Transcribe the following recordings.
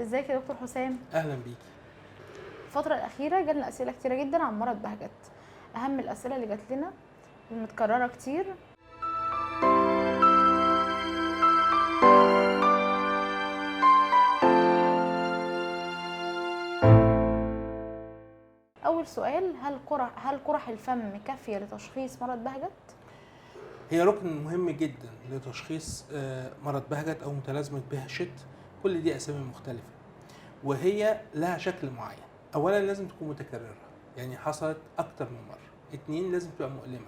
ازيك يا دكتور حسام؟ اهلا بيكي. الفترة الأخيرة جالنا أسئلة كتيرة جدا عن مرض بهجت. أهم الأسئلة اللي جات لنا المتكررة كتير: أول سؤال: هل قرح الفم كافية لتشخيص مرض بهجت؟ هي ركن مهم جدا لتشخيص مرض بهجت او متلازمة بهشت، كل دي اسامي مختلفة وهي لها شكل معين. اولا لازم تكون متكررة، يعني حصلت اكتر من مرة. 2 لازم تبقى مؤلمة.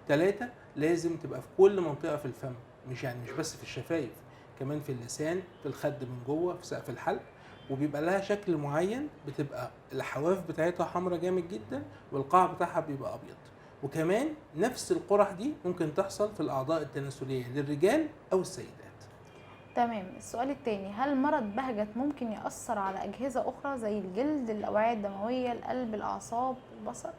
3 لازم تبقى في كل منطقة في الفم، مش بس في الشفايف، كمان في اللسان، في الخد من جوه، في سقف الحلق. وبيبقى لها شكل معين، بتبقى الحواف بتاعتها حمراء جامد جدا والقاع بتاعها بيبقى ابيض. وكمان نفس القرح دي ممكن تحصل في الاعضاء التناسلية للرجال او السيدات. تمام. السؤال الثاني: هل مرض بهجت ممكن يأثر على أجهزة أخرى زي الجلد، الأوعية الدموية، القلب، الأعصاب، البصر؟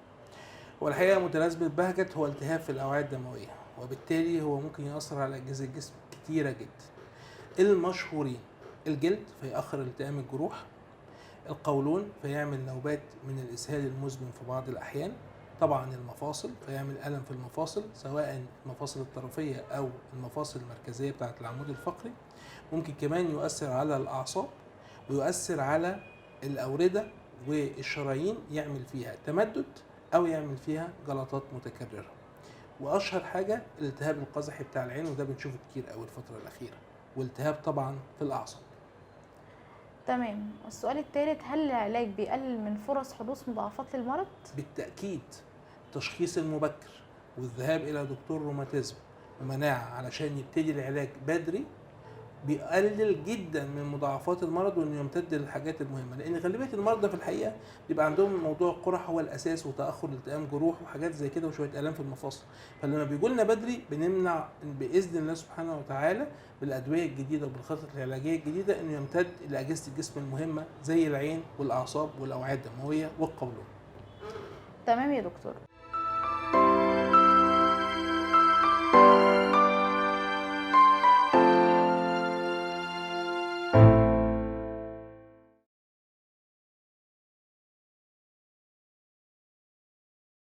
والحقيقة متلازمة بهجت هو التهاب في الاوعية الدموية، وبالتالي هو ممكن يأثر على اجهزة الجسم كتيرة جدا. المشهورين: الجلد فيأخر التئام الجروح، القولون فيعمل نوبات من الإسهال المزمن في بعض الأحيان، طبعا المفاصل فيعمل ألم في المفاصل سواء المفاصل الطرفية أو المفاصل المركزية بتاعة العمود الفقري. ممكن كمان يؤثر على الأعصاب ويؤثر على الأوردة والشرايين، يعمل فيها تمدد أو يعمل فيها جلطات متكررة. وأشهر حاجة الالتهاب القزحي بتاع العين، وده بنشوفه كتير أوي الفترة الأخيرة، والتهاب طبعا في الأعصاب. تمام. السؤال الثالث: هل العلاج بيقلل من فرص حدوث مضاعفات للمرض؟ بالتأكيد التشخيص المبكر والذهاب إلى دكتور روماتيزم ومناعة علشان يبتدي العلاج بدري بيقلل جدا من مضاعفات المرض وانه يمتد للحاجات المهمة، لان غالبية المرضى في الحقيقة بيبقى عندهم موضوع القرح هو الاساس، وتاخر التئام جروح وحاجات زي كده وشوية الام في المفاصل. فلما بيجوا لنا بدري بنمنع باذن الله سبحانه وتعالى بالادوية الجديدة وبالخطط العلاجية الجديدة انه يمتد لاجهزة الجسم المهمة زي العين والاعصاب والاوعية الدموية والقولون. تمام يا دكتور.